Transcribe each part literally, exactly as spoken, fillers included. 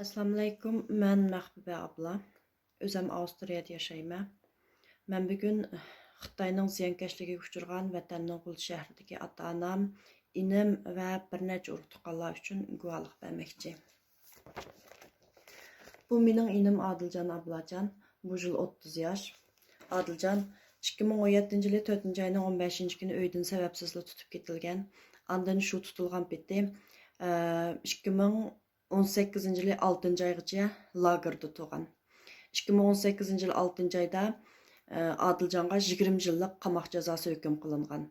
ئەسسالامۇئەلەيكۇم، مەن مەخپىبە ئابلا. ئۆزەم ئاۋسترىيەدە ياشايمەن. مەن بۈگۈن خىتاينىڭ زىيانكەشلىكىگە ئۇچرىغان ۋەتەننىڭ غۇلجا شەھىرىدىكى ئاتا-ئانام، ئىنىم ۋە بىر نەچچە ئۇرۇق-تۇغقانلار ئۈچۈن گۇۋاھلىق بەرمەكچى. بۇ مېنىڭ ئىنىم ئادىلجان ئابلاجان. بۇ يىل ئوتتۇز ياش. ئادىلجان ئىككى مىڭ ئون يەتتىنچى يىلى تۆتىنچى ئاينىڭ ئون بەشىنچى كۈنى ئۆيدىن سەۋەبسىزلا تۇتۇپ كېتىلگەن. ئاندىن شۇ تۇتۇلغان پېتى، ئىككى مىڭ ئون سەككىزىنچى يىلى ئالتىنچى ئايغىچە لاگېردا تۇرغان. ئىككى مىڭ ئون سەككىزىنچى يىلى ئالتىنچى ئايدا، ئە، ئادىلجانغا يىگىرمە يىللىق قاماق جازاسى ھۆكۈم قىلىنغان.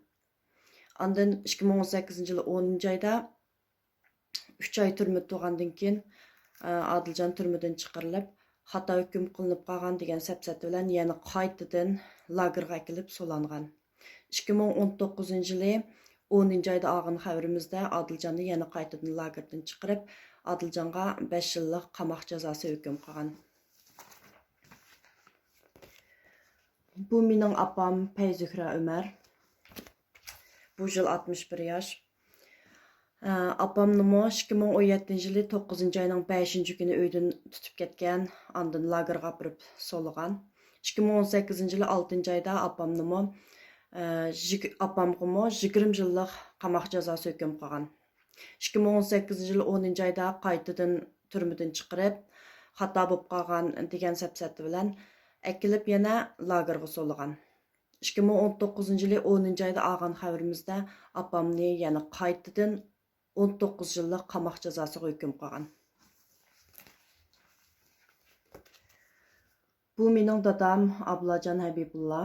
ئاندىن ئىككى مىڭ ئون سەككىزىنچى يىلى ئونىنچى ئايدا ئۈچ ئاي تۈرمىدە تۇرغاندىن كېيىن، ئە، ئادىلجان تۈرمىدىن چىقىرىلىپ، خاتا ھۆكۈم قىلىنىپ قالغان دېگەن سەپسەتە بىلەن يەنە قايتىدىن لاگېرغا ئەكېلىپ سولانغان. ئىككى مىڭ ئون توققۇزىنچى يىلى ئونىنچى ئايدا ئالغان خەۋىرىمىزدە ئادىلجاننى يەنە قايتىدىن لاگېردىن چىقىرىپ، ئادىلجانغا بەش يىللىق قاماق جازاسى ھۆكۈم قىلغان. بۇ مېنىڭ ئاپام پەيزۇھرا ئۆمەر. بۇ يىل ئاتمىش بىر ياش. ئاپامنىمۇ ئىككى مىڭ ئون يەتتىنچى يىلى توققۇزىنچى ئاينىڭ بەشىنچى كۈنى ئۆيدىن تۇتۇپ كەتكەن، ئاندىن لاگېرغا ئاپىرىپ سولىغان. ئىككى مىڭ ئون سەككىزىنچى يىلى ئالتىنچى ئايدا ئاپامنىمۇ، ئاپامغىمۇ يىگىرمە يىللىق قاماق جازاسى ھۆكۈم قىلغان. ئىككى مىڭ ئون سەككىزىنچى يىلى ئونىنچى ئايدا قايتىدىن تۈرمىدىن چىقىرىپ، خاتا بولۇپ قالغان دېگەن سەپسەتە بىلەن ئەكېلىپ يەنە لاگېرغا سولىغان. ئىككى مىڭ ئون توققۇزىنچى يىلى ئونىنچى ئايدا ئالغان خەۋىرىمىزدە ئاپامنى يەنە قايتىدىن ئون توققۇز يىللىق قاماق جازاسىغا ھۆكۈم قىلغان. بۇ مېنىڭ دادام ئابلاجان ھەبىبۇللا.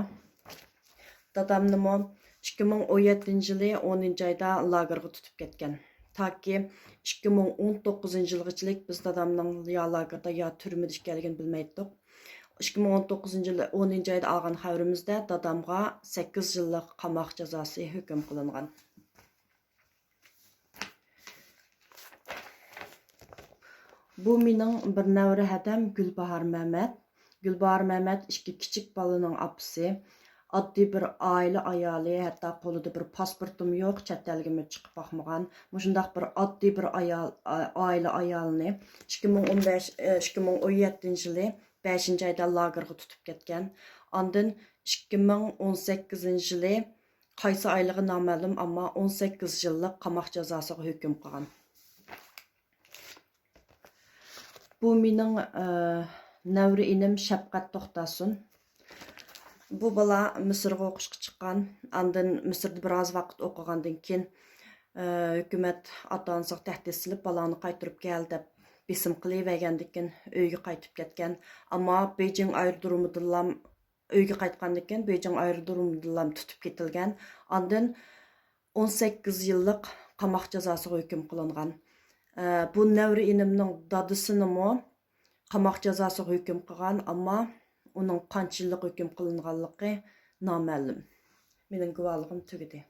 دادامنىمۇ ئىككى مىڭ ئون يەتتىنچى يىلى ئونىنچى ئايدا لاگېرغا تۇتۇپ كەتكەن. تاكى ئىككى مىڭ ئون توققۇزىنچى يىلغىچىلىك بىز دادامنىڭ يا لاگېردا، يا تۈرمىدە ئىكەنلىكىنى بىلمەيتتۇق. ئىككى مىڭ ئون توققۇزىنچى يىلى ئونىنچى ئايدا ئالغان خەۋىرىمىزدە دادامغا سەككىز يىللىق قاماق جازاسى ھۆكۈم قىلىنغان. بۇ مېنىڭ بىر نەۋرە ھەدەم گۈلباھار مەمەت. گۈلباھار مەمەت ئىككى كىچىك بالىنىڭ ئاپىسى. ئاددىي بىر ئائىلە ئايالى، ھەتتا قولىدا بىر پاسپورتىمۇ يوق، چەت ئەلگىمۇ چىقىپ باقمىغان. مۇشۇنداق بىر ئاددىي بىر ئايال، ئا-، ئائىلە ئايالىنى ئىككى مىڭ ئون بەش، ئىككى مىڭ ئون يەتتىنچى يىلى بەشىنچى ئايدا لاگېرغا تۇتۇپ كەتكەن. ئاندىن ئىككى مىڭ ئون سەككىزىنچى يىلى قايسى ئايلىقى نامەلۇم، ئەمما ئون سەككىز يىللىق قاماق جازاسىغا ھۆكۈم قىلغان. بۇ مېنىڭ، ئە، نەۋرە ئىنىم شەپقەت توختاسۇن. بۇ بالا مىسىرغا ئوقۇشقا چىققان. ئاندىن مىسىردا بىر ئاز ۋاقىت ئوقۇغاندىن كېيىن، ئە، ھۆكۈمەت ئاتا-ئانىسىغا تەھدىت سېلىپ، «بالاڭنى قايتۇرۇپ كەل» دەپ بېسىم قىلىۋەرگەندىن كېيىن ئۆيىگە قايتىپ كەتكەن. ئەمما بېيجىڭ ئايرودرومىدىنلا ئۆيگە قايتقاندىن كېيىن بېيجىڭ ئايرودرومىدىنلا تۇتۇپ كېتىلگەن. ئاندىن ئون سەككىز يىللىق قاماق جازاسىغا ھۆكۈم قىلىنغان. ئە، بۇ نەۋرە ئىنىمنىڭ دادىسىنىمۇ قاماق جازاسىغا ھۆكۈم قىلغان، ئەمما ئۇنىڭ قانچە يىللىق ھۆكۈم قىلىنغانلىقى نامەلۇم. مېنىڭ گۇۋاھلىقىم تۈگىدى.